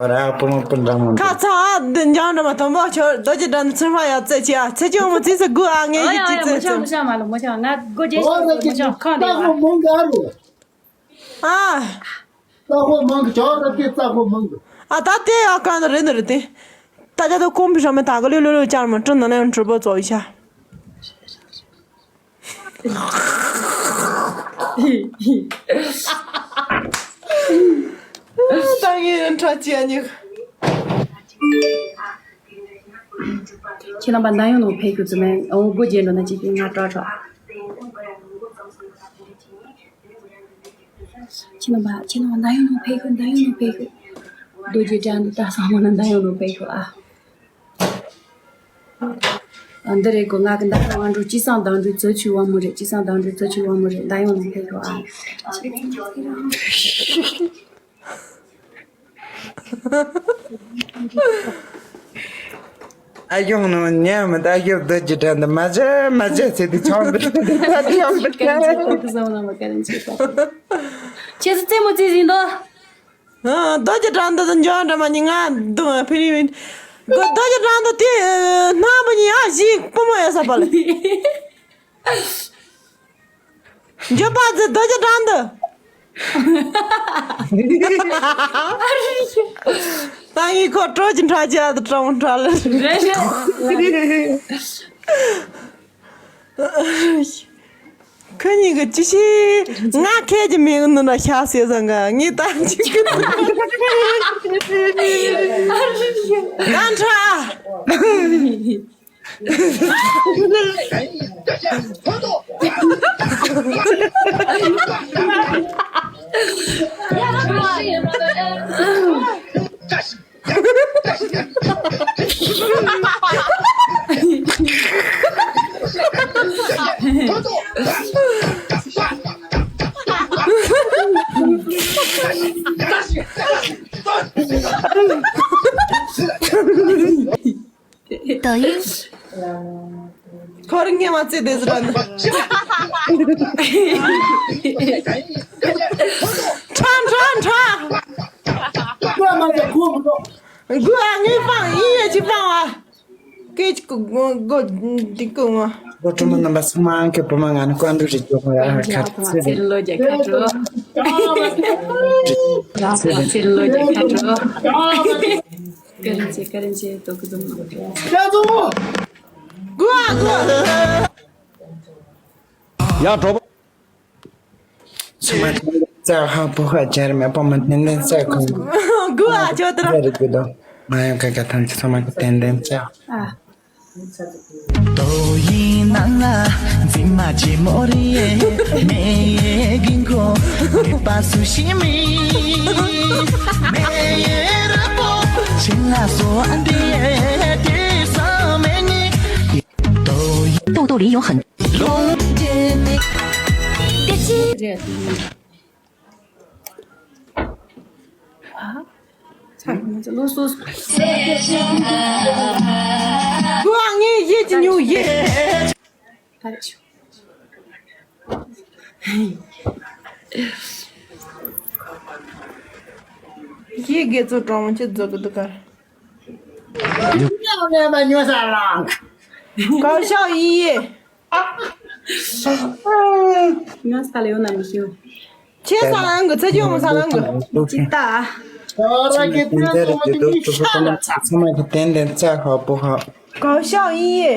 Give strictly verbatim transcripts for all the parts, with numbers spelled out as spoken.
ར་པུ་མོ་སྤུན་ཟླ་མོ་འདི། ཁ་ཚ་ཨ་འདི་འཇང་འདྲ་མ་དང་པོ་ཁྱོད་རྡོ་རྗེ་འདྲ་འདི་ཚུར་ཕ་ཡ་རྩེ་ཆེ་ཨ་ཚེ་ཆུང་མོ་ཚིག་ས་དགུ་ཨ་ངས་ཡི་ཅི་རྩེ་ཚེ། མོ་ཆང་མ་ལ་མོ་ཆང་ང་སྒོ་རྒྱག་ཤི་མོ་ཆང་ཁང་ནས་ཨ། ཨ། རྩ་ཁོ་མང་གི་ཇོ་ར་ཏི་རྩ་ཁོ་མང་གི། ཨ་ད་དེ་ཡ་ག་ནི་རེད་ནི་རེད་དེ། ད་ཅག་ཏུ་ཁོང་བི་ཤ་མེ་ད་ག་ལུ་ལུ་ལུ་ཅར་མ་ཀྲུ་ནང་ནས་གྲུ་པོ་ཚོ་ཤ། ད་ངས་ཁྲ་ཅི་ཨ་ཉིག་ཁྱེད་རྣམ་པ་འདམ་ཡོང་ནང་ཕེབས་ཤོག་ཙི་མེན་འོང་སྒོ་རྒྱན་འགྲོ་ན་ཅིག་གིས་ང་སྐྲག་སྐྲག་ཁྱེད་རྣམ་པ་ཁྱེད་རྣམ་པ་འདམ་ཡོང་ནང་ཕེབས་ཤོག་འདམ་ཡོང་ནང་ཕེབས་ཤོག་རྡོ་རྗེ་འགྲམ་དུ་ལྟ་སོང་བ་ན་འདམ་ཡོང་ནང་ཕེབས་ཤོག་ཨ། ཨ་འདི་རེད་གོ་ང་གི་འདམ་ཡོང་ང་འགྲོ་ཅི་སང་འདམ་འགྲོ་ཙོ་ཆུ་བ་མོ་རེད་ཅི་སང་འདམ་འགྲོ་ཙོ་ཆུ་བ་མོ་རེད་འདམ་ཡོང་ནང་ཕེབས་ཤོག་ཨ། ཨ་ཡོང་ནོ་ཉམས་ད་ཡོད་འདོད་ཀྱི་དྲན་ད་མ་བྱེད་མ་བྱེད་ཟེར་དུས་ཆང་འདི་ད་ཆང་འདི་ཀ་རན་ཆེ་ཏོག་ཏོ་བཟང་ན་མ་ཀ་རན་ཆེ་ཏོག་ཏོ། ཁྱེད་ཚོ་རྩེད་མོ་རྩེ་ཟིན་དོ། ཨ་རྡོ་རྗེ་དྲན་ད་ད་འཇོག་འདྲ་མ་ཉི་ང་འདུག་ཕི་རི་མིན། གོ་རྡོ་རྗེ་དྲན་ད་དེ་སྣང་བ་ཉི་ཨ་ཞིག་པུ་མོ་ཡ་ས་པ་ལ། འཇོ་པ་ཛི་རྡོ་རྗེ་དྲན་འདི། ད་ངས་ཁོ་སྤྲོ་གི་འཕྲ་རྒྱ་དུ་གྲོང་འཕྲ་ལ། རེད་རེད། ཁོ་གཉིས་ཀྱི་ཅི་ཞིག་ང་ཁྱེད་ཀྱི་མིང་ནི་ན་ཤ་ཟེར་ཟ་འགའ་ངས་ད་ཅི་གི་ད་འཕྲ།抖音。ཁོ་རང་ངས་མ་བརྩེ་དེ་ཟེར་ར་ནི། ཁྲ་ཁྲ་ཁྲ། དགུ་ཨ་ངས་སྤང་ཡིན་ཡ་ཅི་སྤང་བ། སྐད་ཅིག་གོ་གོ་འདི་གོ་ང་། བོ་ཀྲུང་མ་རྣམ་པ་ཚང་མ་གི་བུ་མ་ང་ནི་ཀོན་ཀྲུ་རེ་ཅོག་ང་ཡ་ཁ་ཚེ་རེ། ཚེ་རེ་ལོ་རྒྱ་ཁ་དྲོ། ཀ་རིན་ཆེ་ཀ་རིན་ཆེ་ཏོ་ཀི་དུ་མ། གུ་ཨ་གུ་ཨ། ཡ་གྲོགས་པོ། ཚང་མ་ཏན་ཏན་བཙལ་ཧ་པོ་ཧ་ཅར་མེད་པ་མི་ཏན་ཏན་བཙལ་ཁོང་། གུ་ཨ་ཅོ་ཏི་ར། རེ་རེ་གི་དོ། ང་ཡང་ཁ་ཁ་ཐམས་ཅད་ཚང་མ་གི་ཏན་ཏན་བཙལ། ཨ། ཏོ་ཡིན་ན་ང་འཛིན་མ་ཅི་མོ་རི་ཡེ་མེ་ཡེ་གིན་གོ་མེ་པ་སུ་ཤི་མི་མེ་ཡེ་ར་པོ་ཆིན་ང་སོ་ཨན་དེ་དེ་ས་མེ་ནི། ཏོ་ཡིན་豆豆梨有很 རེད། ལོ་སོ་སོ། ཁོ་ཨ་ངའི་ཡིད་ཀྱི་ཉུང་ཡིད། ཡིད་དགེ་ཚོ་གྲོང་ཁྱེར་རྫོགས་ཀྱི་འདུག་གར། ཉོ་ས་ལངས། གར་ཤག་ཡིན་ཡེ། ང་ས་ལ་ཡོང་ན་མི་ཤེས། ཁྱེད་ས་ལ་ཡོང་གི་ཚེ་ཁྱོད་ས་ལ་ཡོང་གི་ཅི་ལྟ། ཁྱོད་རང་གི་ཚེ་སོང་གི་མི་ཤ་ལ་ཚ། ཚང་མ་གི་ཏན་ཏན་ཚ་ཧ་པོ་ཧ། གར་ཤག་ཡིན་ཡེ།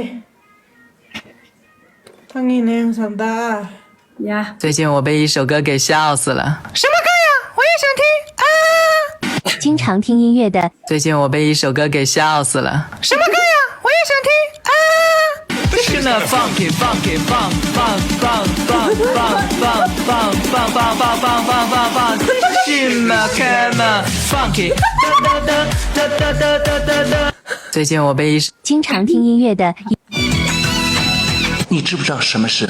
ད་ངས་ལན་ཡོང་ས་ད། 呀，最近我被一首歌给笑死了。什么歌呀？我也想听啊！经常听音乐的。最近我被一首歌给笑死了。什么歌呀？我也想听啊！什么 funky funky funk funk funk funk funk funk funk funk funk funk funk funk funk funk 什么 come on funky 哒哒哒哒哒哒哒哒哒。最近我被一首经常听音乐的。你知不知道什么是？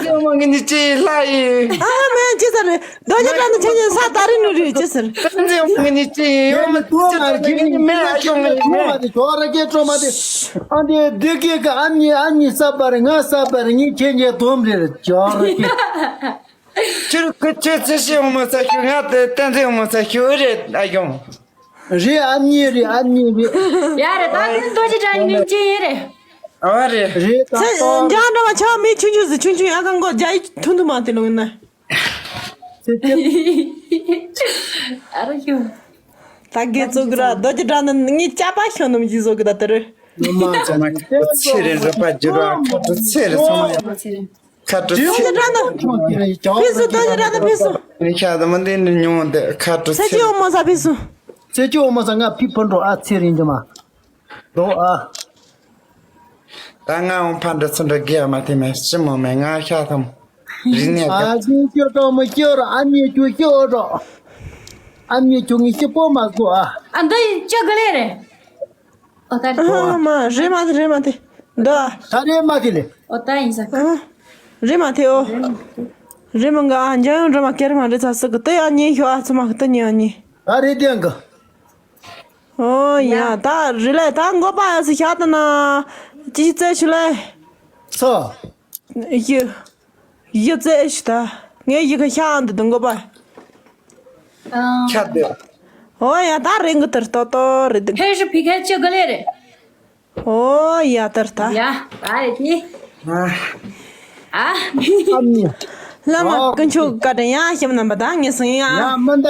ཚེ་ཚེ་མོ་ངེད་གཉིས་ཅི་ལ་ཡིན། ཨ་མེད་ཅི་ཟེར། རྡོ་རྗེ་བྲག་ནས་ཁྱེད་གཉིས་ས་ད་རི་ནུ་རི་ཅི་ཟེར། ཚེ་ཚེ་མོ་ངེད་གཉིས་ཅི་ཡོང་མི་ཐུབ་མ་རེད། ཁྱེད་གཉིས་མེད་ཨ་ཡོང་ངེད་མེད། ཇོ་ར་ཀེ་ཀྲོ་མ་དེ། ཨ་དེ་བདེ་སྐྱིད་ཀྱི་ཨ་མྱེས་ཨ་མྱེས་ས་པ་རེད། ང་ས་པ་རེད། ངས་ཁྱེད་གཉིས་སྡོམ་རེད། ཇོ་ར་ཀེ། ཁྱེད་ཁྱེད་ཚེ་ཤི་འོ་མ་ས་ཁྱོད། ང་དེ་བསྟན་འཛིན་འོ་མ་ས་ཁྱོད་རེད་ཨ་ཡོང་། རེད། ཨ་མྱེས་རེད། ཨ་མྱེས་རེད། ཡ་རེད། ད་ཁྱོད་རྡོ་རྗེ་བྲག་ནས་ཅི་ཡིན་རེད། ཨ་རེད། རེད་ད། ཚེ་ལྟོ་འཇང་འདྲ་བ་ཆ་མི་ཆུང་ཆུང་ཟིག་ཆུང་ཆུང་ཡ་གང་གོ་རྒྱ་ཡིག་ཐུང་ཐུང་མ་དེ་ལོ་ཡིན་ན། ཚེ་ཚེ། ཨ་རོ་ཁྱོད། ད་གེ་ཙོ་གི་ར་རྡོ་རྗེ་བྲག་ནས་ངའི་ཅ་པ་ཤོ་ནམ་གྱི་བཟོ་གི་ད་དེ་རེད། ངོ་མ་ཚ་ན་ཚེ་རེད། རུ་པ་འགྱུར་བ་ཁ་དྲོ་ཚེ་རེད། སོང་བ་ཡ། ཁ་དྲོ་ཚེ་རེད། རྡོ་རྗེ་བྲག་ནས་ཕེབས་སོང་། རྡོ་རྗེ་བྲག་ནས་ཕེབས་སོང་། ངས་ཤ་དམ་འདི་འདྲ་ཉུང་འདི་ཁ་དྲོ་ཚེ་ཚེ་ཁྱོད་འོ་མ་ས་ཕེབས་སོང་། ཚེ་ཁྱོད་འོ་མ་ས་ང་ཕི་ཕ་འགྲོ་ཨ་ཚེ་རིང་འདི་མ། རྡོ་ཨ། ད་ང་འོང་ཕ་འདྲ་ཚུ་འདྲ་དགེ་ཨ་མ་དེ་མེད་ཅི་མོ་མེད། ང་ཤ་དམ་རིག་གནས་ཨ་དགེ། ཅིན་ཁྱོད་ཀྲོ་མ་ཁྱོད་ར་ཨ་མྱེས་ཁྱོད་ཁྱོད་རོ། ཨ་མྱེས་ཁྱོད་ངས་ཤི་པོ་མ་གོ་ཨ། ཨ་འདི་ཅི་ག་ལེ་རེད། ཨོ་ད་རེད། ཨ་མ་རེད་མ་དེ་རེད་མ་དེ། འདི་ཨ། ད་རེད་མ་དེ་ལེ། ཨོ་ད་ཡིན་ས། ཨ། རེད་མ་དེ་ཨོ། རེད་མ་ག་ཨ་འཇང་ཡང་འགྲོ་མ་ཀེར་མ་རེད་ཚ་སི་གི་ཏི་ཡ་ཉེ་ཤོ་ཨ་ཚོ་མ་གི་ཏི་ཉེ་ཨ་ཉེ། ད་རེད་དེང་གི། ཨོ་ཡ་ད་རེད་ལེ། ད་མགོ་པ་ཡ་སི་ཤ་ཏི་ན། ཅི་ཞིག་བཙལ་ཤི་ལེ། ཚོ། ཡི། ཡི་ཙེ་ཨེ་ཤི་ད། ངའི་ཡི་གེ་ཤ་འདི་དུ་མགོ་པ། ཁྱབ་དེ། ཨོ་ཡ་ད་རེད་གི་དེར་ཏོ་ཏོ་རེད་དེ། ཕལ་ཆེར་ཕི་ཁ་ཅི་ག་ལེ་རེད། ཨོ་ཡ་ད་ལྟ། ཡ་ད་རེད་དེ། ཨ། ཨ། བླ་མ་དཀོན་མཆོག་བཀའ་དྲིན་ཡ་ཞིམ་རྣམ་པ་ད་ངེས་སོང་ཡ། ཡ་མི་འདའ།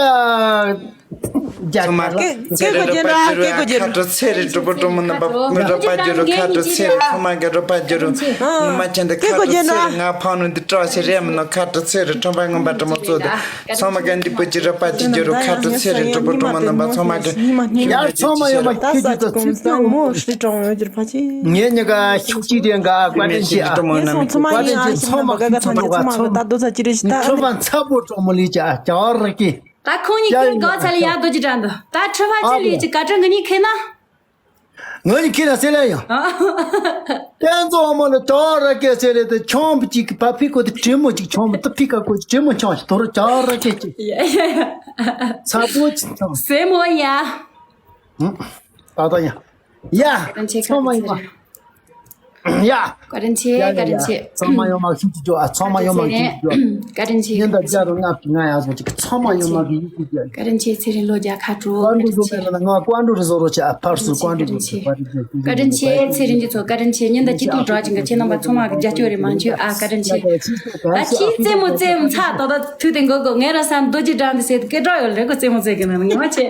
རྒྱ་ཚང་མ་ག་ལ། སྐད་སྐད་གོ་རྒྱུ་འདྲ་སྐད་གོ་རྒྱུ་འདྲ། ཁ་དྲོ་ཚེ་རིང་སྤྲོ་པོ་སྤྲོ་མོ་རྣམ་པ་རོགས་པ་བརྒྱུད་རོགས། ཁ་དྲོ་ཚེ་རིང་ཚང་མ་གི་རོགས་པ་བརྒྱུད་རོགས། ངོ་མ་ཅན་དུ་ཁ་དྲོ་ཚེ་རིང་ང་ཕང་ནུ་འདི་སྐྲག་ཞེ་རེ་མི་ནོ། ཁ་དྲོ་ཚེ་རིང་ཁྲོམ་པ་ངོ་མ་སྤྲོ་མོ་ཚོ་དང་ཚང་མ་གི་འདི་པོ་ཅི་རོགས་པ་བརྒྱུད་རོགས། ཁ་དྲོ་ཚེ་རིང་སྤྲོ་པོ་སྤྲོ་མོ་རྣམ་པ་ཚང་མ་གི་ཡར་ཚང་མ་ཡོང་མ་ཁྱོད་ཀྱི་ད་ཚིག་ཏུ་མོ་ཧྲི་ཀྲོང་ཡོད་རྒྱུར་ཕ་ཆེ། ངས་ཉི་ག་ཤུགས་ཅིག་རེ་འགའ་བཀའ་དྲིན་ཆེ་ཨ། ངས་སོང་ཚང་མ་ཡིན་ཨ་ཤི་ན་མ་ག་ག་ཚང་ཚང་མ་གི་ད་རྡོ་ཚ་ཅི་རེ་ཞིག་ད། ཁྲོམ་པ་ཚ་པོ་གྲོགས་མོ་ལི་ཅི་ཨ་ཅར་ར་ཀི། ད་ཁོང་གཉིས་ཀྱི་དགའ་ཚལ་ཡག་རྡོ་ཅི་དྲན་འདུག་ད་ཁྲི་ཕ་ཆེ་ལི་ཅི་བཀའ་དྲིན་གི་གཉིས་ཁེ་ན། ང་གཉིས་ཁེ་ན་ཟེར་ལ་ཡང་། བསྟན་རྫོང་མོ་ལ་ཅར་ར་ཀི་ཟེར་རེད་དེ་ཁྱོང་བུ་ཅིག་གི་བ་ཕི་ཁོ་དེ་དྲེད་མོ་ཅིག་ཁྱོང་བུ་དུ་ཕི་ཀ་ཁོ་དྲེད་མོ་ཁྱོང་ཞིག་དོ་རུ་ཅར་ར་ཀི་ཅིག་ཡ་ཡ་ཡ། ཚ་པོ་ཅིག་ཁྱོང་། སེ་མོ་ཡ། ད་ད་ཡ། ཡ། བཀའ་དྲིན་ཆེ། ཚང་མ་ཡོང་མ། ཡ། བཀའ་དྲིན་ཆེ། ཡ་ཡ་བཀའ་དྲིན་ཡ། ཆེ། ཚང་མ་ཡོང་མ་ཤུགས་ཀྱིས་འཇོག་ཨ། ཚང་མ་ཡོང་མ་ཤུགས་ཀྱིས་འཇོག་བཀའ་དྲིན་ཆེ། ཉིན་ལྟར་བརྒྱ་དང་ལྔ་བཅུ་ང་ཡག་སོང་ཅིག་ཚང་མ་ཡོང་མ་གི་ཡིད་ཀྱིས་འཇོག་བཀའ་དྲིན་ཆེ། ཚེ་རིང་ལོ་བརྒྱ་ཁ་དྲོ། བཀའ་འགྲོ་བཀའ་དྲིན་ཆེ། བཟོ་མེད་ལ་ང་བཀའ་འགྲོ་རེ་བཟོ་རོགས་བྱ་ཨ། ཕར་ཚུར་བཀའ་འགྲོ་བཀའ་དྲིན་ཆེ། བཀའ་དྲིན་ཆེ། ཚེ་རིང་གི་ཚོ་བཀའ་དྲིན་ཆེ། ཉིན་ལྟར་སྐྱིད་སྡུག་འདྲ་ཅིག་གི་ཁྱེད་རྣམ་པ་ཚང་མ་གི་རྒྱབ་སྐྱོར་རེ་མ་འཇུ་ཨ། བཀའ་དྲིན་ཆེ། ད་ཁྱི་རྩེད་མོ་རྩེད་མོ་ཚ་ཏོག་ཏོག་ཐུག་དེ་མགོ་མགོ་ངས་ར་ས་རྡོ་རྗེ་འགྲམ་དུ་ཟེར་དུ་སྐད་གྲགས་ཡོད་རེད་གོ་རྩེད་མོ་རྩེད་གི་ན་ངོ་མ་ཆེ།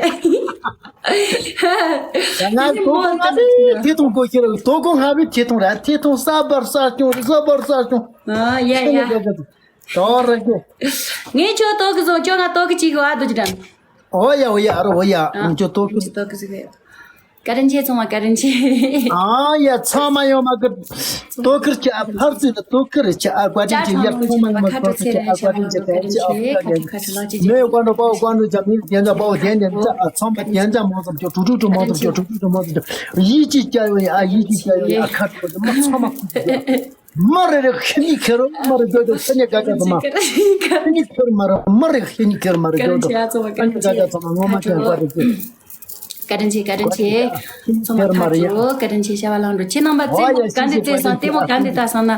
ང་ཚོ་ང་ཚོའི་ཐེ་ཐོང་གོ་ཁྱེར་དོ་ཀོ་ང་བའི་ཐེ་ཐོང་ར་ཐེ་ཐོང་ས་བར་ས་སྐྱོང་རི་ས་བར་ས་སྐྱོང་། ཨ་ཡ་ཡ། ད་རེད་གི། ངས་ཁྱོད་ཏོག་གི་བཟོ་ཁྱོད་ང་ཏོག་གི་ཅིག་གི་བ་རྡོ་རྗེ་འགྲམ། ཨོ་ཡ་ཨོ་ཡ་ཨ་རོ་ཨོ་ཡ། ཨ། ངས་ཁྱོད་ཏོག་གི། ཏོག་གི་ཟིག་གི། བཀའ་དྲིན་ཆེ། ཚང་མ་བཀའ་དྲིན་ཆེ། ཨ་ཡ་ཚང་མ་ཡོང་མ་གི། ལྟོ་ཁུར་ཆ་ཨ་ཕར་ཚུར་ལ་ལྟོ་ཁུར་ཆ་ཨ། བཀའ་དྲིན་ཆེ་ཡ། ཚང་མ་ཡོང་མ་ལྟོ་ཁུར་ཆ་ཨ། བཀའ་དྲིན་ཆེ། བཀའ་དྲིན་ཆེ། ཁ་ཁ་ཁ་ཁ་ཁ་ལགས་ཀྱི་མེ་ཡོ་ཀོན་ཏྲོ་པའོ་ཀོན་ཏྲོ་ཅ་མི་རྒན་ཅ་པའོ་རྒན་རྒན་ཅ་ཨ། ཚང་མ་རྒན་ཅ་མང་ཙམ་ཅོ། དྲུག་དྲུག་དྲུག་མང་ཙམ་ཅོ། དྲུག་དྲུག་དྲུག་མང་ཙམ་ཅོ། ཡིད་ཀྱི་སྐྱ་ཡོ་ཡ་ཨ། ཡིད་ཀྱི་སྐྱ་ཡོ་ཡ་ཨ། ཁ་ཁ་མ་ཚང་མ་ཁུག་ཀྱི་མ་རེ་རེ་ཁི་ནི་ཁེ་རོ་མ་རེ་ཅོ་ཅོ། ཁི་ནི་ཀ་ཀ་ཚང་མ་ཁི་ནི་ཁེ་རོ་མ་རེ་མ་རེ་ཁི་ནི་ཁེ་རོ་མ་རེ་ཅོ་ཅོ། ཁི་ནི་ཀ་ཀ་ཚང་མ་ངོ་མ་ཅན་པ་རེ་ཅོ། བཀའ་དྲིན་ཆེ། བཀའ་དྲིན་ཆེ། ཚང་མ་ཁ་དྲོ། བཀའ་དྲིན་ཆེ། བྱ་བ་ལམ་འགྲོ། ཁྱེད་རྣམ་པ་རྩེད་མོ་ག་འདི་རྩེད་སོང་། ལྟད་མོ་ག་འདི་ལྟ་སོང་ན།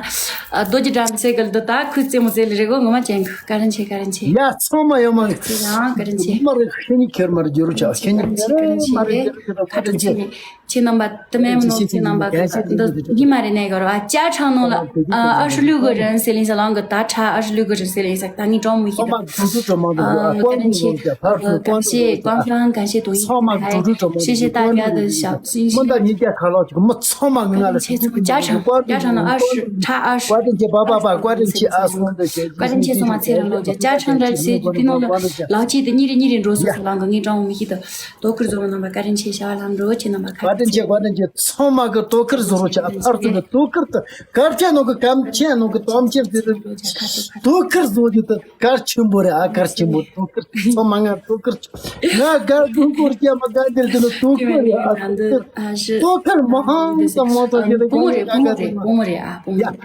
རྡོ་རྗེ་འགྲམ་ཟེར་གི་འདི་ད་ཁོས་རྩེད་མོ་རྩེ་ལེ་རེད་གོ་ངོ་མ་ཅན་གི། བཀའ་དྲིན་ཆེ། བཀའ་དྲིན་ཆེ། ཡ་ཚང་མ་ཡོང་མ། ཁྱེད་རང་བཀའ་དྲིན་ཆེ། མ་རེད་ཁྱེད་ནི་ཁྱེར་མ་རེད་རྒྱུ་རུ་ཆ་ཁྱེད་ནི་ཁྱེར་མ་རེད་རྒྱུ་རུ་ཆ། ཁྱེད་རྣམ་པ་དུ་མེད་མི་ནོར། ཁྱེད་རྣམ་པ་འདི་ཉི་མ་རེ་གནས་ག་རོ་ཨ། ཅ་ཁྲང་ནོ་ལ་ཨ་ཨ་ཧྲི་ལུ་གི་རིན་སེ་ལིན་ས་ལང་གི་ད་ཁྲ་ཨ་ཧྲི་ལུ་གི་རིན་སེ་ལིན་ས་ད་ངི་གྲོང་མི་ཤི་ད། བཀའ་དྲིན་ཆེ།感谢官方，感谢抖音平台，谢谢大家的小心心。མི་འདྲ་ཉིས་བརྒྱ་ཁ་ལག་ཅིག་མི་ཚང་མ་ངི་ང་ལ་ཆེ་ཚུགས་ཅ་ཁྲང་ཅ་ཁྲང་ནང་ཨ་ཧྲི་ཁྲ་ཨ་ཧྲི། བཀའ་དྲིན་ཆེ། བ་བ་བ་བཀའ་དྲིན་ཆེ་ཨ་སོང་འདི་བཀའ་དྲིན་ཆེ། ཚང་མ་ཚེ་རིང་ལོ་བརྒྱ་ཅ་ཁྲང་འདྲ་ཟེར་རྒྱུ་དེ་ནང་ལ་ལག་ཆས་དེ་གཉིས་རེ་གཉིས་རེ་འགྲོ་སོང་སོང་ལང་གི་ངའི་གྲོང་མི་ཤི་ད། དོ་ཁུར་བཟོ་བ་རྣམ་པ་བཀའ་དྲིན་ཆེ། བྱ་བ་ལམ་འགྲོ་ཁྱེད་རྣམ་པ་བཀའ་དྲིན་ཆེ། བཀའ་དྲིན་ཆེ། ཚང་མ་གི་དོ་ཁུར་བཟོ་རོགས་བྱ། ཕར་ཚུར་གི་དོ་ཁུར་དུ་གར་ཆེན་ནོ་གི་གམ་ཆེན་ནོ་གི་དོམ་ཆེན་ཟེར་རེད། དོ་ཁུར་བཟོ་རྒྱུ་དུ་གར་ཆེན་པོ་རེད་ཨ། གར་ཆེན་པོ། དོ་ཁུར་ཚང་མ་ང་དོ་ཁུར་ང་གར་དུ་སྐོར་སྐྱེ་མ་ག་འདིར་དུ་ནི་དོ་ཁུར་རེད་ཨ། དོ་ཁུར་དོ་ཁུར་མ་ཧང་ཙམ་མ་ཐོག་གི་རེད། བུ་མོ་རེད། བུ་མོ་རེད། བུ་མོ་རེད་ཨ། བུ་མོ་རེད།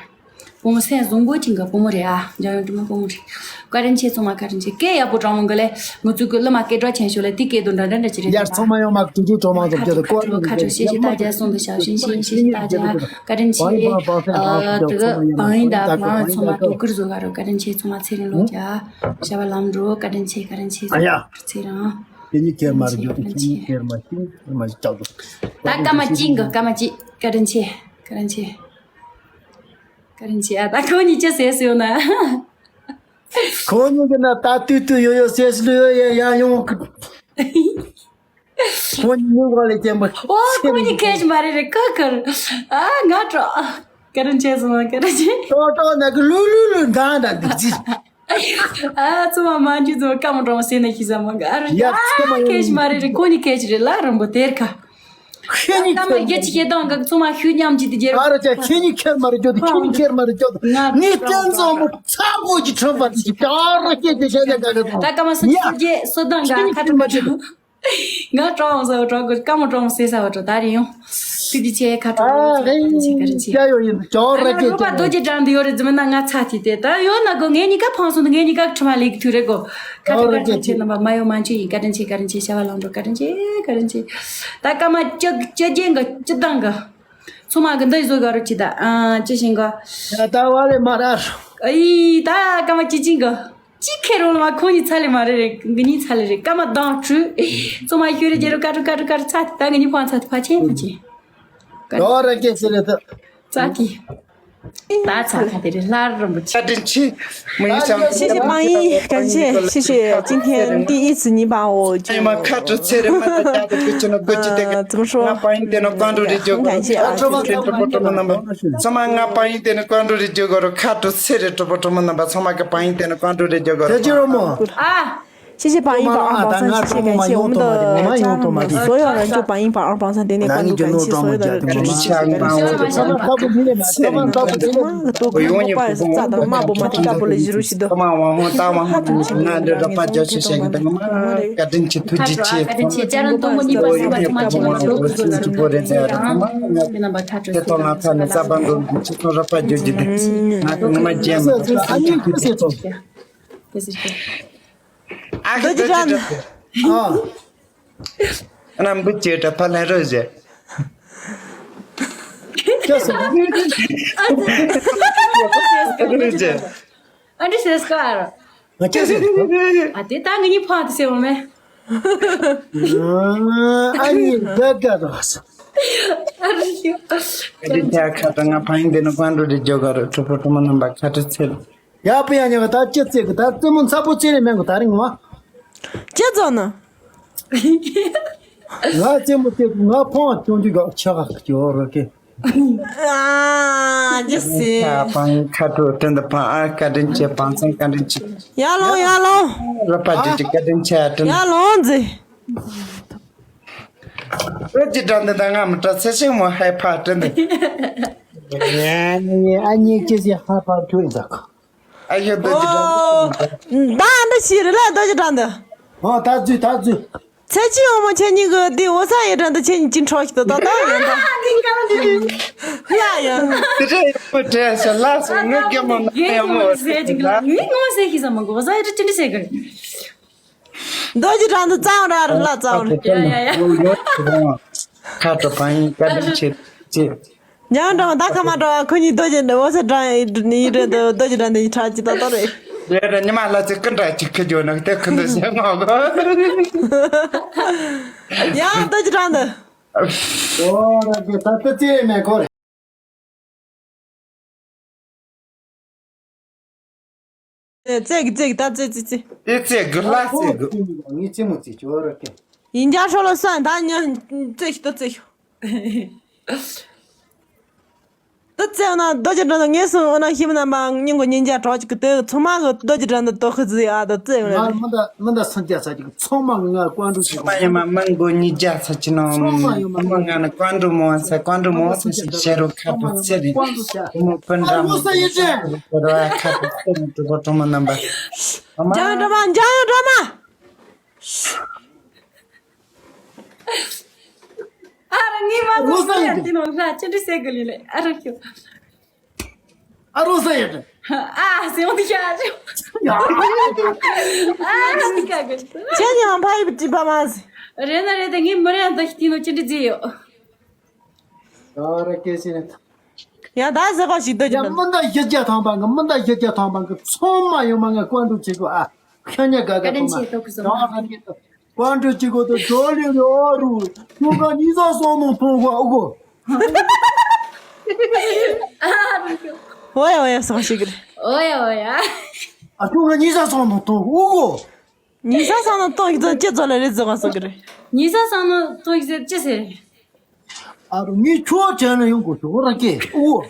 བུ་མོ་སེམས་བཟང་པོ་ཅིག་གི་བུ་མོ་རེད་ཨ། འཇམ་དབྱངས་སྒྲོལ་མ་བུ་མོ་རེད། བཀའ་དྲིན་ཆེ། ཚང་མ་བཀའ་དྲིན་ཆེ། སྐད་ཡག་པོ་དྲང་མོ་འགི་ལེ། ང་ཚོ་གི་བླ་མ་སྐད་གྲགས་ཆེན་ཤོས་ལེ་དེ་སྐད་དུ་འདྲ་འདྲ་འདྲ་ཅི་རེད། ཡར་ཚང་མ་ཡོང་མ་ཀྲུ་ཀྲུ་གྲོགས་མང་ཚོ་ཁ་ཁྲོ་ཁ་ཁྲོ་ཁ་ཁྲོ་ཤེས་ཤེས་ད་རྒྱ་སོང་དུ་ཞབས་ཞིང་ཤེས་ཤེས་ཤེས་ད་རྒྱ་བཀའ་དྲིན་ཆེ། ཨ་དུ་བང་ཡིན་ད་བང་ཚང་མ་དོ་ཁུར་བཟོ་ག་རོ་བཀའ་དྲིན་ཆེ། ཚང་མ་ཚེ་རིང་ལོ་རྒྱ་བྱ་བ་ལམ་འགྲོ་བཀའ་དྲིན་ཆེ། བཀའ་དྲིན་ཆེ། ཚེ་རང་ཁྱེད་གཉིས་ཁྱེར་མ་རེད་རྒྱུ་དེ་ཁྱེད་གཉིས་ཁྱེར་མ་ཁྱེད་གཉིས་ཁྱེར་མ་ཞིག་ལྕགས་འགྲོ། ད་སྐར་མ་གཅིག་འགི་སྐར་མ་གཅིག་བཀའ་དྲིན་ཆེ། བཀའ་དྲིན་ཆེ། བཀའ་དྲིན་ཆེ་ཨ། ད་ཁོ་གཉིས་ཅི་ཟེར་སོང་ན། ཁོ་གཉིས་ཀྱི་ན་ད་ཏུ་ཏུ་ཡོ་ཡོ་ཟེར་སུ་ཡོ་ཡ་ཡ་ཡོང་གི། ཁོ་གཉིས་མི་བ་ལས་ཀྱང་མ་ཨོ་ཁོ་གཉིས་ཁེ་ཞི་མ་རེད་རེད་ཀ་ཀར། ཨ་ང་ཀྲོ། བཀའ་དྲིན་ཆེ་སོང་བཀའ་དྲིན་ཆེ། ཏོ་ཏོ་ན་གི་ལུ་ལུ་ལུ་འདང་འདང་འདུག་ཅི། ཨ་ཚོ་མ་མ་འཇུ་ཚོ་ཀ་མོ་ཀྲོ་སེ་ན་ཁྱི་ཟ་མ་ག་རུ་ཡ་ཚོ་མ་ཡོང་ཁེ་ཞི་མ་རེད་རེད། ཁོ་གཉིས་ཁེ་ཞི་རེད་ལ་རིང་པོ་དེར་ཁ། ཁྱེད་གཉིས་ཁྱེར་མ་རེད། ཁྱེད་ཀྱི་ཁྱེད་དང་ག་ཚོ་མ་ཤུ་མཉམ་གྱི་དེ་རྒྱལ་ཨ་ར་ཅག་ཁྱེད་གཉིས་ཁྱེར་མ་རེད་ཅོ་དེ་ཁྱེད་གཉིས་ཁྱེར་མ་རེད་ཅོ་དེ་ནི་བསྟན་འཛོམས་པོ་ཚ་པོ་ཅིག་ཁྲོམ་པ་ཅིག་ཅག་ར་སྐྱེ་དེ་བྱས་ནས་ག་ག་ཚོ་ད་ཀ་མ་སུ་ཡ་ཁྱེད་ཀྱི་སོ་དང་ག་ཁྱེད་ཁ་ཁྲོམ་པ་ཅིག་ང་ཀྲོང་ཟ་བ་ཀྲོང་གོ་ཀ་མོ་ཀྲོང་སེ་ས་བ་ཀྲོ་ད་རེ་ཡོང་སི་དི་ཆེ་ཁ་ཁྲོམ་ཨ་ཨེ་ཅི་ཡ་ཡོ་ཡིན་ཅོ་ར་ཀྱེ་ཅོ་རུ་པ་རྡོ་རྗེ་འགྲམ་དུ་ཡོད་རེད་ཟི་མ་ན་ང་ཚ་ཐི་དེ་ད་ཡོད་ན་གོ་ངས་གཉིས་ཀ་ཕང་སོང་དུ་ངས་གཉིས་ཀ་ཁྲོམ་ལེགས་ཐུ་རེད་གོ་ཁ་ཁྲོམ་པ་ཁྲོམ་ཆེ་ནམ་པ་མ་ཡོང་མ་འཆུ་ཡིན། བཀའ་དྲིན་ཆེ། བཀའ་དྲིན་ཆེ། བྱ་བ་ལམ་འགྲོ་བཀའ་དྲིན་ཆེ། བཀའ་དྲིན་ཆེ། ད་སྐར་མ་བཅུ་བཅུ་རྒྱན་གི་བཅུ་དང་གི་ཚོ་མ་གི་འདི་བཟོ་ག་རུ་ཅི་ད་ཨ་ཅི་བཞིན་གི་ད་ད་བ་ལེ་མ་ར་ཨི་ད་སྐར་མ་བཅུ་བཅུ་གི་ཅི་ཁེ་རོ་ལ་མ་ཁོང་གཉིས་ཚ་ལེ་མ་རེ་རེ་གི་གཉིས་ཚ་ལེ་རེ་སྐར་མ་དང་ཁྲུ་ཚོ་མ་ཤོད་རེ་རྒྱལ་རུ་ཀ་ཀྲུ་ཀ་ཀྲུ་ཀ་ཀྲུ་ཚ་ད་གི་གཉིས་ཕང་ཚ་ད་ཕ་ཆེན་ཕ་ཆེན། ཡོ་ར་སྐད་ཆ་རེད་ད། ཙག་གི། ད་ཚ་ཁ་དེ་རེད། ལྷ་རིན་པོ་ཆེ། བཀའ་དྲིན་ཆེ། མི་ཡུལ་བྱམས། 谢谢榜一，感谢，谢谢，今天第一次你把我就， ཨ་མ་ཁ་དྲོ་ཚེ་རིང་མ་ད་ཅག་ཏུ་ཀུ་ཅི་ནོ་ཀུ་ཅི་དེ་གི། 怎么说？ ང་པ་ཡིན་དེ་ནོ་བཀའ་འགྲོ་རེ་རྒྱུ་གོ་རོ། ཁ་དྲོ་ཚེ་རིང་གྲོགས་པོ་གྲོགས་མོ་རྣམ་པ་ཚང་མ། ང་པ་ཡིན་དེ་ནོ་བཀའ་འགྲོ་རེ་རྒྱུ་གོ་རོ། ཁ་དྲོ་ཚེ་རིང་གྲོགས་པོ་གྲོགས་མོ་རྣམ་པ་ཚང་མ་གི་པ་ཡིན་དེ་ནོ་བཀའ་འགྲོ་རེ་རྒྱུ་གོ་རོ། 啊。 谢谢榜一榜二榜三，谢谢感谢我们的主持人，所有人就榜一榜二榜三点点关注，感谢所有的主持人，感谢感谢感谢，我们的主持人，妈个多个，我把炸到骂不骂，炸不了，一路是的。 ཨ་ཁི་ཏོ་ཅི་ཏོ། ཨ། ཨ་ན་འབུ་ཅེ་ཏྲ་ཕ་ལན་རོ་ཟེ། ཨ་འདྲི་ཟེར་སྐ་ར། ཨ་དེ་ད་ངི་ཕ་དེ་ཟེར་བ་མེད། ཨ་ནི་དགའ་དགའ་རོ། ཨ་རི་ཤི། ཨ་དེ་ཁ་ད་ང་ཕ་ཡིན་དེ་ནི་ཀོན་རུ་རི་ཇོ་ག་རུ་གྲོགས་པོ་གྲོགས་མོ་རྣམ་པ་ཁ་ཏྲ་ཚེ་རིང་། ཡ་པི་ཡ་ཉག་ད་ཅི་ཙེ་གི་ད་རྩེད་མོ་མཚར་པོ་ཅི་རེད་མེད་གི་ད་རིང་བ། ཅི་ཙོ་ན། ང་རྩེད་མོ་རྩེད་གི་ང་ཕོང་སྐྱོང་རྒྱུ་ག་ཆ་ག་ཅོ་རོ་ཀེ། ཨ་ཅི་སི། ཁ་པང་ཁ་ཏོ་ཏན་ད་པང་ཨ་བཀའ་དྲིན་ཆེ། པང་ཚང་བཀའ་དྲིན་ཆེ། ཡ་ལོང་ཡ་ལོང་། རོ་པ་ཏི་ཅི་བཀའ་དྲིན་ཆེ་ཨ་ཏན། ཡ་ལོང་ཛི། རོ་ཅི་དྲན་ད་ང་མི་དྲ་ཚེ་ཤིང་མོ་ཧའི་ཕ་ཏན་ད། ཨ་ཉེ་ཅི་སི་ཧ་པ་ཁྱོད་ད་ཁ། ཨ་ཡོ་རྡོ་རྗེ་དྲང་དུ། ད་འདི་ཞིག་རེད་ལ་རྡོ་རྗེ་དྲང་དུ། ཨོ་ད་རྫུས་ད་རྫུས། ཚེ་ཆི་འོ་མ་ཁྱེད་གཉིས་ཀྱི་འདི་འོ་ས་ཡི་དྲང་དུ་ཁྱེད་གཉིས་ཀྱི་འཕྲོག་ཞིག་ཏུ་ད་ད་ཡོད་ད། ཡ་ཡ། དེ་འདྲ་ཡོད་པ་དྲན་ཤག་ལགས་སོ། ངའི་རྒན་མོ་ན་ཡང་མོ་ཟེར་ཅིག་ལ་ངའི་ངོ་ཟེར་ཤི་ས་མ་གོ་ས་ཡི་དྲི་ཅི་འདྲ་ཟེར་གི། རྡོ་རྗེ་དྲང་དུ་གཙང་ར་ར་ལ་གཙང་ར། ཡ་ཡ་ཡ། ཁ་དྲོ་པ་ཡིན་བཀའ་དྲིན་ཆེ་ཆེ། ཉང་དྲང་ད་ཁ་མ་དྲོ་ཁོ་གཉིས་རྡོ་རྗེ་འོ་ས་དྲང་ཡི་རེད་འདུག་རྡོ་རྗེ་དྲང་དུ་ཡི་ཁྲག་ཅི་ད་ད་རེད། རེད་རེད། ཉི་མ་ལ་ཚེ་ཀི་འདྲ་ཅིག་ཁི་འཇོ་ན་དེ་ཁི་འདི་ཟེར་ང་གོ། ཡང་རྡོ་རྗེ་དྲང་དུ། ཨོ་ར་གི་ད་ཏི་ཙི་མེ་ཁོ་རེད། རྩེ་གི་རྩེ་གི་ད་རྩེ་རྩེ་རྩེ། དེ་རྩེ་གི་ལ་རྩེ་གི། ངས་རྩེ་མོ་རྩེ་ཆོག་ར་ཀེ། ཡིན་རྒྱ་ཧྲོ་ལ་སོན་ད་ཉ་རྩེ་ཤི་ད་རྩེ་ཤི། ད་རྩེ་འོ་ན་རྡོ་རྗེ་དྲང་དུ་ངས་སོང་འོ་ན་ཤི་མི་རྣམ་པ་སྙིང་གི་ཉིན་རྒྱ་གྲོགས་ཅིག་གི་དེ་ཚང་མ་གི་རྡོ་རྗེ་དྲང་དུ་དོ་ཁི་ཟི་ཨ་ད་རྩེ་འོ་ན། ང་མི་འདའ་མི་འདའ་སུན་རྒྱ་ས་ཅིག་ཚང་མ་ང་ཀོན་ཀྲུ་ཅིག་ཚང་མ་ཡིན་མ་མི་མགོ་ཉིས་བརྒྱ་ཚ་ཅི་ནང་ཚང་མ་ཡིན་མ་ཚང་མ་ང་ནི་ཀོན་ཀྲུ་མོ་ཟེར་ཀོན་ཀྲུ་མོ་ཟེར་ཞེ་རུ་ཁ་པུ་ཚེ་རིང་མོ་སྤུན་འདྲ་མོ་ཟེར་ཁ་པུ་ཚེ་རིང་གྲོགས་པོ་གྲོགས་མོ་རྣམ་པ། འཇང་ཡོད་འགྲོ་མ་འཇང་ཡོད་འགྲོ་མ། ཨ་ར་ངའི་མ་ཚོ་ཟེར་ཡ་དེ་ནོ་ལ་ཅི་འདྲི་ཟེར་གི་ལི་ལེ་ཨ་ར་ཁྱོད། ཨ་རོ་ས་ཡ་དྲ། ཨ་ཟེར་འོང་དུ་ཤ་ཨ་ཅི་ཀ་གི། ཁྱེད་ཉི་མ་ཕ་ཡི་བུ་ཅི་པ་མ་ཟེར། རེད་ན་རེད་དེ་ངའི་མི་རེ་ཡང་ད་ཤི་ཏི་ནོ་ཅི་འདྲི་ཟེར་ཡོད། ད་ར་སྐད་ཤེས་ནས། ཡང་ད་ཟེར་གོ་ཞིག་ད་ཅི་ཡང་པ། མི་འདའ་ཞི་རྒྱ་ཐང་པ་གི་མི་འདའ་ཞི་རྒྱ་ཐང་པ་གི་ཚང་མ་ཡོང་མ་ང་ཀོན་ཀྲུ་བྱེད་དགོས་ཨ། ཁྱོད་ཉ་ག་ག་བཀའ་དྲིན་ཐོག་མ་ཆེ་ཐོག་གི་སོང་། ད་ར་སྐད་ད། ཀོན་ཀྲུ་གཅིག་གོ་ཏོ་ཇོ་ལི་རི་ཨོ་རུ་ཁྱོ་ག་ཉི་ས་སོང་ནོ་ཐོང་གོ་ཨུ་གོ། ཨོ་ཡ་ཨོ་ཡ་སོང་ཞིག་རེད། ཨོ་ཡ་ཨོ་ཡ། ཨ་ཁྱོ་ག་ཉི་ས་སོང་ནོ་ཐོང་ཨུ་གོ། ཉི་ས་སོང་ནོ་ཐོང་ཞིག་ཙོ་ཅི་ཙོ་ལ་རེད་ཙོ་ག་སོང་གི་རེད། ཉི་ས་སོང་ནོ་ཐོང་ཞིག་ཙོ་ཅི་ཟེར། ཨ་རུ་ངས་ཁྱོ་བྱས་ན་ཡོང་གོ་ཞོ་ར་ཀེ་ཨུ་གོ།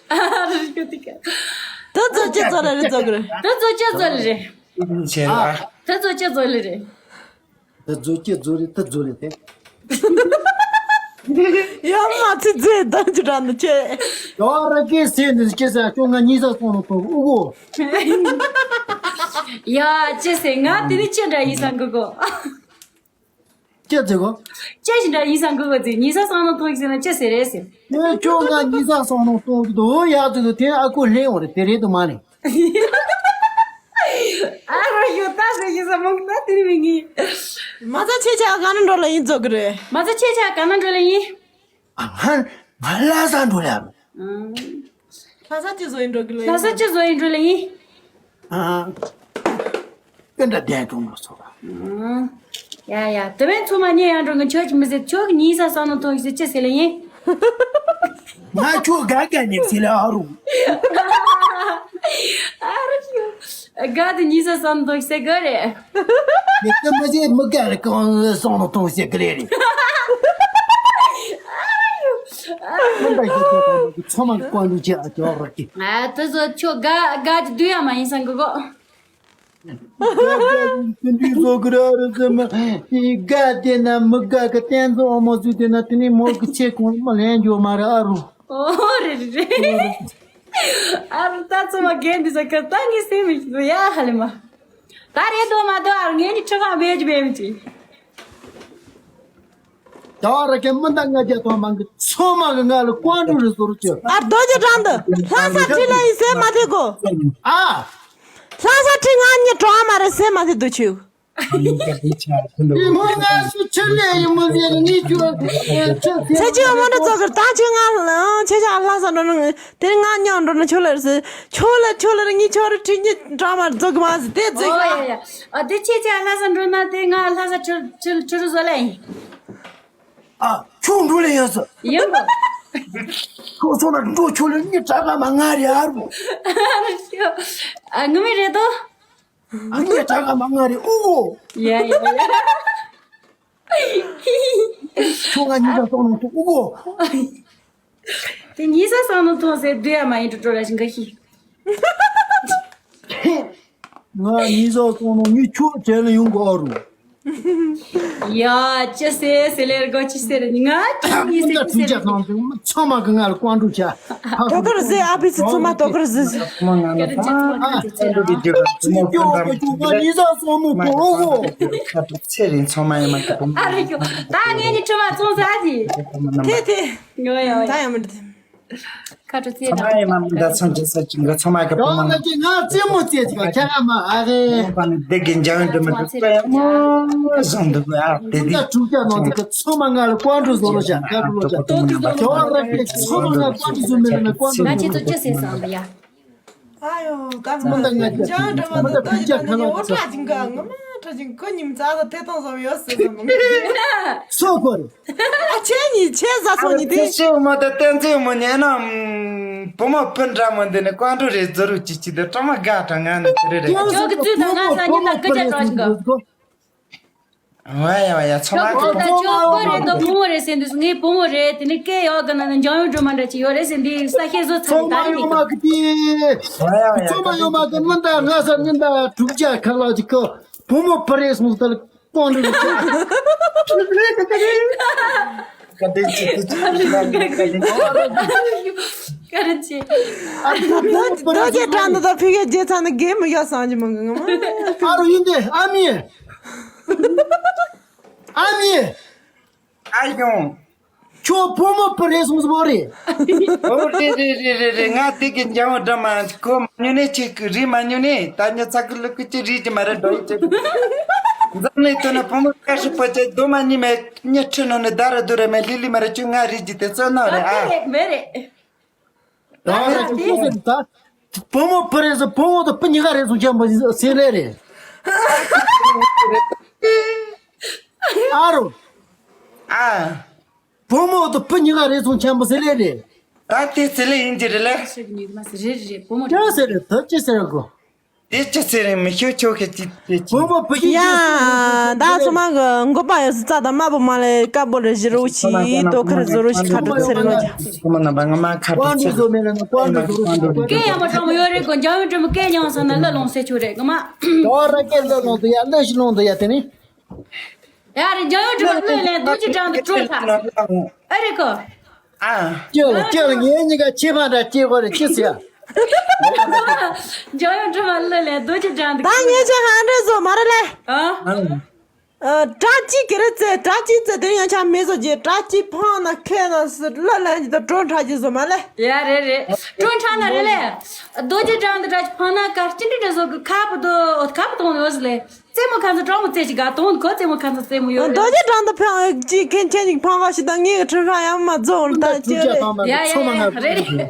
ཨ་རུ་ཁྱོ་ཏི་ཀ། ད་ཙོ་ཅི་ཙོ་ལ་རེད་ཙོ་གི་རེད། ད་ཙོ་ཅི་ཙོ་ལ་རེད། ཨ། ད་ཙོ་ཅི་ཙོ་ལ་རེད། ད་ཛོ་ཀྱེ་ཛོ་རེད་ད་ཛོ་རེད་དེ། ཡང་མ་ཚེ་ཛེ་ད་ཅི་དྲན་ནི་ཆེ། ཡོ་ར་ཀེ་སེ་ནི་ཀེ་ས་ཁྱོ་ང་ཉི་ས་སོང་ནོ་ཐོང་ཨུ་གོ། ཡ་ཅི་སེ་ང་དེ་ནི་ཅི་འདྲ་ཡིན་ས་གི་གོ། ཅི་ཟེར་གོ། ཅི་ཞིག་འདྲ་ཡིན་ས་གི་གོ་ཟེ་ཉི་ས་སོང་ནོ་ཐོང་ཟེ་ན་ཅི་སེ་རེད་ཟེ། ངས་ཁྱོ་ང་ཉི་ས་སོང་ནོ་ཐོང་གི་དོ་ཡ་ཟེ་དོ་དེ་ཨ་ཁུ་ལེན་འོ་རེད་དེ་རེད་དོ་མ་ལེན། ཨ་རོ་ཡོ་ད་ཟེར་གྱི་ཟེར་མོ་ད་དེ་ནི་མི་ངི། མ་ཚ་ཆེ་ཆ་ག་ན་འགྲོ་ལ་ཡིན་ཙོ་གི་རེད། མ་ཚ་ཆེ་ཆ་ག་ན་འགྲོ་ལ་ཡིན། ཨ་ང་ང་ལྷ་ས་འགྲོ་ལ་ཡ། ལྷ་ས་ཅི་བཟོ་ཡིན་འགྲོ་གི་ལ་ཡིན། ལྷ་ས་ཅི་བཟོ་ཡིན་འགྲོ་ལ་ཡིན། ཨ། ཀི་འདྲ་བདེན་དུ་མ་སོ། ཡ་ཡ། དེ་བས་ཚང་མ་ཉན་ཡང་འགྲོ་གི། ཁྱོད་ཀྱིས་མི་ཟེར། ཁྱོད་ཀྱིས་ཉིན་ས་བསམ་བློ་ཐོངས་ཤིག་ཟེར། ཅི་ཟེར་ལེ་ཡིན། ང་ཁྱོད་དགའ་དགའ་ཉན་ཟེར་ལེ་ཨ་རུ། ཨ་རུ་ཁྱོད་དགའ་དེ་ཉིན་ས་བསམ་བློ་ཐོངས་ཤིག་ཟེར་གི་རེད། མི་དེ་མི་ཟེར། མི་དགའ་ལ་གང་བསམ་བློ་ཐོངས་ཟེར་གི་རེད། མི་འདྲ་ཞིག་ཚང་མ་གི་བཀའ་འགྲུལ་བྱེད་ཨ་ཅག་རོགས་ཀྱི། ཨ་དེ་ཚོ་ཁྱོད་དགའ་དགའ་དེ་དུས་ཡ་མ་ཡིན་སང་གི་གོ། དེ་འདྲའི་བཟོ་གི་ར་རེད་ཟེར་མ། དགའ་དེ་ན་མི་དགའ་གི་བསྟན་འཛིན་འོ་མ་བཟོས་དེ་ན། དེ་ནས་མོ་གི་ཆེ་གོང་མ་ལེན་འཇོག་མ་རེད་ཨ་རུ། ཨོ་རེད་རེད། ཨ་རུ་ད་ཚོ་མ་རྒན་འདི་ཚོ་ཁ་ད་ངས་སེམས་མི་ཤེས་ཡ་ཧ་ལེ་མ། ད་རེད་དོ་མ་དོ་ཨ་རུ་ངས་ནི་ཁྲི་ཁ་བེད་ཀྱི་བེད་མི་ཅི། ད་ར་གན་མི་འདང་ང་རྒྱ་དང་མང་གི་ཚང་མ་གི་ང་ལ་བཀའ་འགྲུལ་རེ་ཟོར་ཅི། ཨ་རྡོ་རྗེ་དྲང་དུ་ལྷ་ས་ཁྲི་ལ་ཡིན་ཟེར་མ་ཐེ་གོ། ཨ། ལྷ་ས་ཁྲི་ང་གཉིས་གྲོགས་མ་རེད་ཟེར་མ་ཐེ་དུ་ཆུ། དེ་མོ་ང་ཚོ་ཆི་ལས་ཡིན་མོ་ཟེར་ནི་ཁྱོད་ཚེ་ཆུ་མོ་འདྲ་ཚོ་གི་ད་ཁྱོད་ང་ཁྱེད་ཅག་ལྷ་ས་འགྲོ་ན། དེ་ང་མཉམ་འགྲོ་ན་ཁྱོད་ལ་རེད་ཟེར། ཁྱོད་ལ་ཁྱོད་ལ་རེད། ངས་ཁྱོད་རེད་ཁྲི་གཉིས་གྲོགས་མ་རེད་ཚོ་གི་མ་ཟེར་དེ་ཚེ་གི། ཨ་དེ་ཁྱེད་ཅག་ལྷ་ས་འགྲོ་ན་དེ་ང་ལྷ་ས་ཁྲི་ཁྲི་ཁྲི་རུ་བཟོ་ལ་ཡིན། ཨ། ཁྱོད་འགྲོ་ལེ་ཡོད་ཟེར། ཡིན་པ། ཁྱོད་སོང་ན་འགྲོ། ཁྱོད་ལ་ངའི་དྲ་ག་མ་ང་རེ་ཨ་རུ། ཨ་ངུ་མི་རེད་དོ། ཨ་ངའི་དྲ་ག་མ་ང་རེ་ཨུ་གོ། ཡ་ཡ་ཡ། ཁྱོད་ང་གཉིས་ཀ་སོང་ན་ཐུག་ཨུ་གོ། དེ་གཉིས་ས་སང་ནོ་ཐོང་ཟེར་བསྡུ་ཡ་མ་ཡིན་འགྲོ་འགྲོ་ར་ཞིང་ག་ཤི། ང་གཉིས་ས་སང་ནོ་ངས་ཁྱོད་དྲན་ལ་ཡོང་གི་ཨ་རུ། ཡ་ཅི་ཟེར་ཟེར་ལེར་གོ་ཅི་ཟེར་ང་ཅི་གཉིས་ཟེར་ཅི་ཟེར། ཁྲུས་ཆ་ཚང་དུ་ཚང་མ་གི་ང་ལ་བཀའ་འགྲུལ་བྱ། དོ་ཁར་ཟེར་ཨ་ཕི་སི་ཚང་མ་དོ་ཁར་ཟེར། ཁ་ཁྲུས་ཆེ་ཚང་མ་ཁ་ཁྲུས་ཆེ་ཚང་མ། ཁ་ཁྲུས་ཆེ་ཚང་མ། ཁ་ཁྲུས་ཆེ་རིང་ཚང་མ་ཡིན་མ་ཁ་ཨ་རེ་ཁྱོད་ད་ངས་ནི་ཁྲི་མ་ཚོང་ཟ་ཟི། ཐེ་ཐེ། ངོ་ཡ་ད་ཡ་མི་འདྲ། ཁ་ཁྲུས་ཆེ་ཚང་མ་ཡིན་མ་མི་འདྲ་ཚང་ཆེ་ས་ཅིང་ག་ཚང་མ་ག་པོ་མ། ཡང་ང་ཅི་ང་རྩེད་མོ་རྩེད་ཅིག་ཁྱ་ང་མ་ཨ་རེ། ཁ་ནི་བདེ་གི་འཇང་འདྲ་མི་འདྲ་ཚོ་ཡང་མ་བཟང་འདུག་ཨ་བདེ་བདེ། ད་ཁྲུས་ཆ་ནང་དུ་ཚང་མ་ང་ལ་བཀའ་འགྲུལ་བཟོ་རོགས་བྱ། ཁ་ཁྲུས་ཆ་ཁྱོད་ར་ཀེ་ཚང་མ་ང་བཀའ་འགྲུལ་བཟོ་མེད་ན་བཀའ་འགྲུལ་ང་ཁྱེད་ཚོ་ཅི་ཟེར་སོང་ཡ། ཨ་ཡོ་ད་མི་འདང་ང་ཅི་འཇང་འདྲ་མི་འདུག་ད་ཅི་ད་ནི་ངོ་ཁྲ་ཅིང་ག་ངོ་མ་ཁྲ་ཅིང་ཁོ་ཉིམ་ཙག་ད་ཐེ་ཐང་བཟོ་ཡོད་ཟེར་སོང་ངོ་མ། སོ་ཁོ་རེ། ཨ་ཆེ་ཉི་ཆེ་ཟ་སོ་ཉི་དེ། ཤེས་མ་ད་བསྟན་འཛིན་མོ་ཉན་ན། བུ་མོ་སྤུན་འདྲ་མོ་འདི་ནི་བཀའ་འགྲུལ་རེ་ཛོ་རུ་ཅི་ཅི་དེ་ཀྲ་མ་དགའ་གྲ་ང་ནི་དེ་རེ་རེ། ཁྱོད་ཀྱི་ཚུལ་དང་ང་ས་ཉི་ད་སྐུ་ཆ་གྲགས་ཤིང་གི། ཝ་ཡ་ཝ་ཡ་ཚང་མ་ཁྱོད་ཀྱི་ཚུལ་དང་ཁྱོད་བུ་རེད་དོ་བུ་མོ་རེད་ཟེར་འདུག་ངའི་བུ་མོ་རེད། དེ་ནི་སྐད་ཡག་གི་ན་ནི་འཇང་ཡོད་འགྲོ་མ་འདྲ་ཅི་ཡོད་རེད་ཟེར་འདི་ས་ཤེས་བཟོ་ཚར་ད་རེད་མི་གི། ཚང་མ་ཡོད་མ་གི་དེ། ཚང་མ་ཡོད་མ་གི་མི་ད་ང་ས་ཉི་ད་དྲུག་ཅག་ཁ་ལག་ཅིག་གི་བུ་མོ་བུ་རེད་སོང་ད། ག་དེ་ཅི་དེ་ཅི་ལ་ནི་ག་ཡིན། ག་རེ་ཅི། ཨ་ཁུ་བུ་མོ་བུ་རེད་ཟེར་ནོ། ད་ཕི་གའི་རྗེས་ཚང་ནི་རྒན་མི་ཡག་སང་ཅི་མང་གི་ངོ་མ། ཨ་རུ་ཡིན་ཏེ་ཨ་མྱེས། ཨ་མྱེས། ཨ་ཡོང་། ཁྱོད་བུ་མོ་བུ་རེད་སོང་ཟེར་བ་རེད། ཨོ་རེད་རེད་རེད་རེད་རེད། ང་དེ་གི་འཇང་བོ་འདྲ་མ་གོ་མ་ཉོ་ནས་ཁྱེད་ཀྱི་རིག་མ་ཉོ་ནས་ད་ཉོ་ཚ་གི་ལུ་གི་ཅི་རིག་ཅི་མ་རེད་འགྲོ་ཡི་ཅི། འཛམ་གླིང་དུ་ན་བུ་མོ་བཀྲ་ཤིས་པོ་ཅི་རྡོ་མ་ཉི་མས་ཉི་ཁྲི་ནང་ནས་ད་ར་དུ་རེ་མེ་ལི་ལི་མ་རེད། ཁྱོད་ང་རིག་ཅི་དེ་ཚོ་ནོ་རེད་ཨ། མེ་རེད། ད་ར་ཅི་ཁུ་ཟེར་ད། བུ་མོ་བུ་རེད་ཟེར། བུ་མོ་དང་བུ་གཉིས་ཀ་རེད་སོང་ཆེན་པོ་ཟེར་ལེ་རེད། ཨ་རོ། ཨ། བུ་མོ་དང་བུ་གཉིས་ཀ་རེད་སོང་ཆེན་པོ་ཟེར་ལེ་རེད། ད་དེ་ཟེར་ལེ་ཡིན་གྱི་རེད་ལེ། ཞིག་ཉིད་མ་ཟེར་རེད་རེད་བུ་མོ་ཅི་ཟེར་རེད། ད་ཅི་ཟེར་གོ། དེ་ཅི་ཟེར་རེད་མི་ཤོད་ཆོག་གི་ཅི་དེ་ཅི། བུ་མོ་བུ་ཡིན་ཡ། ད་སོ་མ་གི་མགོ་པ་ཡོད་སི་ཙ་དང་དམར་པོ་མ་ལེ་དཀར་པོ་རེ་བཞི་རུ་ཆི་དོ་ཁ་རེ་བཟོ་རུ་ཆི་ཁ་དྲོ་ཚེ་རེ་ལོ་ཅི། སོ་མ་ན་བ་ང་མ་ཁ་དྲོ་ཚེ་རེ། སྐད་ཡག་མ་དྲང་མོ་ཡོད་རེད་གོ། འཇང་ཡོད་དྲི་མོ་སྐད་ཉང་སང་ན་གླུ་ལོང་སེ་ཆོ་རེད་གི་མ། ད་ར་སྐད་གླུ་ལོང་དུ་ཡ་གླུ་ཞིག་ལོང་དུ་ཡ་དེ་ནི། ཡ་རེད། འཇང་ཡོད་དྲི་མོ་གླུ་ལེན་རྡོ་རྗེ་འགྲམ་དུ་བྲོས་ཐལ། ཨ་རེད་གོ། ཨ། ཀྱེ་ལ་ཀྱེ་ལ་ངེད་གཉིས་ཀ་ཁྱི་ཕ་འདྲ་སྐྱེ་དགོས་རེད་ཅི་ཟེར། འཇང་ཡོད་དྲི་མོ་གླུ་ལེན་རྡོ་རྗེ་འགྲམ་དུ། ད་ངེད་ཅག་ཧང་འདྲེ་བཟོ་མ་རེད་ལེ། ཨ། ཨ། བྲག་གཅིག་གི་རེད་ཙེ། བྲག་གཅིག་ཙེ་དེ་ཡང་ཆ་མེད་བཟོ་རྒྱུ། བྲག་གཅིག་འཕངས་ན་ཁེ་ན་སི་གླུ་ལེན་རྒྱུ་དང་བྲོ་འཁྲབ་རྒྱུ་བཟོ་མ་ལེ། ཡ་རེད་རེད། བྲོ་འཁྲབ་ན་རེད་ལེ། རྡོ་རྗེ་འགྲམ་དུ་བྲག་གཅིག་འཕངས་ན་དཀར་སྤྱི་འདྲ་འདྲ་བཟོ་གི་ཁ་བུ་དོ་ཁ་བུ་དོང་ཡོད་ཟི་ལེ། རྩེད་མོ་ཁ་ཚོ་གྲོགས་མོ་རྩེ་ཞིག་ག་དོང་ཁོ་རྩེད་མོ་ཁ་ཚོ་རྩེད་མོ་ཡོད་རེད། རྡོ་རྗེ་འགྲམ་དུ་འཕངས་ཅིག་ཁེ་ཁེ་ཅིག་འཕངས་ཁ་ཞིག་དང་ངེད་ཀྱི་ཁྲི་ཧྲ་ཡང་མ་རྫོགས་ད་ཅི་རེད། ཡ་ཡ་ཡ་རེད་རེད།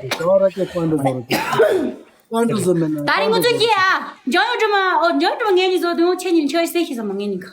ད་རིང་ང་ཚོ་སྐྱེ་ཨ། འཇང་ཡོད་དྲི་མོ་ཨོ་འཇང་ཡོད་དྲི་མོ་ངེད་གཉིས་བཟོ་དུང་ཁྱེད་གཉིས་ཆོས་སེ་ཤི་ཟ་མ་ངེད་གཉིས་ཀ།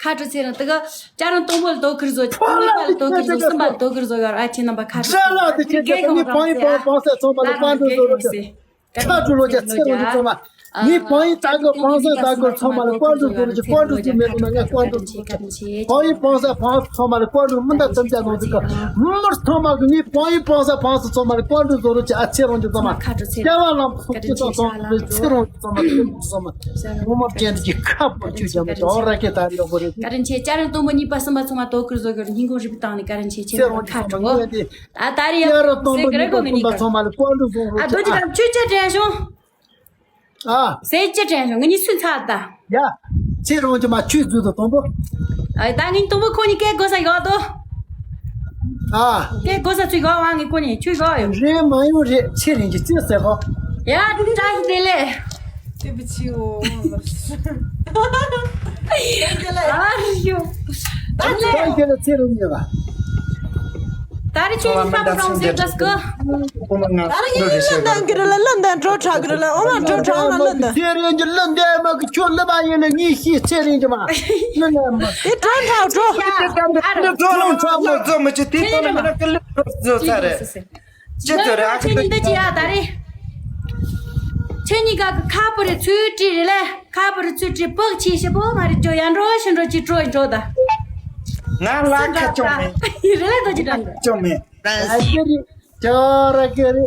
ཁ་དྲོ་ཚེ་རིང་། དེ་ག་ཅ་རང་དང་པོ་ལ་དོ་ཁུར་བཟོ། གཉིས་པ་ལ་དོ་ཁུར་བཟོ། གསུམ་པ་ལ་དོ་ཁུར་བཟོ་ཡོད་ར། ཨ་ཁྱེད་རྣམ་པ་ཁ་དྲོ། ཇ་ལགས་དེ་ཁྱེད་ཀྱི་ངའི་བང་ཡིན་བང་བང་ས་ཚང་མ་ལ་བཀའ་འདྲི་བཟོ་རོགས་བྱ། ཁ་དྲོ་ལོ་རྒྱ་ཚེ་རིང་གི་ཚང་མ། ངའི་བང་ཡིན་ད་གི་བང་ས་ད་གི་ཚང་མ་ལ་བཀའ་འདྲི་བཟོ་རོགས་བྱ། བཀའ་འདྲི་བཟོ་མེད་པ་ན་ངས་བཀའ་འདྲི་བཟོ་རོགས་བྱ། བང་ཡིན་བང་ས་བང་ཚང་མ་ལ་བཀའ་འདྲི། མི་འདྲ་ཙམ་ཅག་ནང་དུ་གི་མི་ཚང་མ་གི་ངའི་བང་ཡིན་བང་ས་བང་ས་ཚང་མ་ལ་བཀའ་འདྲི་བཟོ་རོགས་བྱ། ཨ་ཚེ་རིང་གི་ཚང་མ། སྐྱ་བ་ལམ་ཐོག་གི་ཚང་མ་ཚེ་རིང་གི་ཚང་མ། ཚེ་རིང་གི་ཚང་མ། ངོ་མ་ཅན་གྱི་ཁ་པོ་ཆུ་ཅན་མ་ཅོ་ར་ཀེ་ད་ཡོ་གོ་རེ། བཀའ་དྲིན་ཆེ། ཅ་རང་དང་པོ་གཉིས་པ་གསུམ་པ་ཚང་མ་དོ་ཁུར་བཟོ་གི་སྙིང་ཁོང་རུས་པའི་གཏིང་ནས་བཀའ་དྲིན་ཆེ། ཁྱེད་རང་ཁ་དྲོ། ད་ད་རེ་ཡ་ཡ་ར་དང་པོ་གཉིས་པ་གསུམ་པ་ཚང་མ་ལ་བཀའ་འདྲི་བཟོ་རོགས་ཨ་དོ་ཅི་བྱ། ད་ཆུ་ཅ་དྲན་བྱུང་། ཨ། ཟས་ཅི་དྲན་བྱུང་། ངེད་གཉིས་སུན་ཚར་ད། ཡ། ཁྱེད་རང་ཅི་མ་ཆུ་བཟོས་དང་པོ། ཨ་ད་ངེད་དང་པོ་ཁོ་གཉིས་སྐད་གོ་ས་ཡོད་དོ། ཨ། སྐད་གོ་ས་ཚུ་ཡོད་བ། ངེད་ཁོ་གཉིས་ཆུ་ཡོད་ཡོད། རེད་མ་ཡོང་རེད། ཚེ་རིང་གི་ཅི་ཟེར་གོ། ཡ་བཀྲ་ཤིས་བདེ་ལེགས། 对不起，我忘了。ཨ་ཡོ། ད་ཚེ་རིང་ཉེ་བ། ད་རེ་ཁྱེད་ཀྱི་ཁམས་ཁམས་ཟེར་ག་སྐུ། ད་རེ་ཡིན་ལ་འདང་གི་རེད་ལ། ལ་འདང་འགྲོ་དྲག་གི་རེད་ལ། ཨོ་མ་འགྲོ་དྲག་ལ་ལ་འདང་། ཚེ་རིང་གི་ལ་འདང་མ་གི་ཁྱོད་ལ་མ་ཡིན་ལ་ངས་ཤེས། ཚེ་རིང་གི་མ་ལ་འདང་མ། དེ་འགྲོ་དྲག་འགྲོ། ལ་འདང་མ་ཚོ་མི་ཆེ་དེ་ལ་མི་ལ་ཀི་ལ་འགྲོ་ཚ་རེད། ཅི་ཚོད་རེད། ཨ་ཁྱེད་གཉིས་འདི་ཅི་ཡ་ད་རེད། ཁྱེད་གཉིས་ཀ་གི་ཁ་པར་ཚུར་བྲིས་རེད་ལ། ཁ་པར་ཚུར་བྲིས་པག་ཆེ་ཞེ་པོ་མ་རེད། ཇོ་ཡ་འགྲོ་ཞེ་འགྲོ་ཅི་འགྲོ་འགྲོ་ད། ང་ལ་ཁ་ཅོང་མེད། རེད་ལ་ད་ཅི་འགྲོ་འགྲོ། ཅོང་མེད། ཨ་ཀི་རི། ཅོ་ར་ཀི་རི།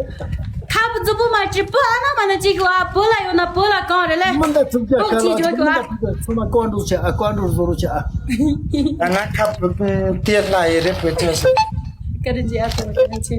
ཁ་པར་རྫུ་པོ་མ་བྲིས། པོ་ཨ་ན་མ་ན་ཅིག་བ། པོ་ལ་ཡོད་ན་པོ་ལ་གང་རེད་ལ། མི་འདྲ་ཐུག་ཅག་པག་ཆེ་ཇོ་གི་བ། ཚང་མ་བཀའ་འགྲོ་བྱ། ཨ་བཀའ་འགྲོ་བཟོ་རོགས་བྱ། ང་ཁ་པར་དེ་ལ་ཡི་རེད་པོ་ཅོ་ཤ། ཀ་རི་ཇི་ཨ་ཏོ་ཀ་རི་ཇི།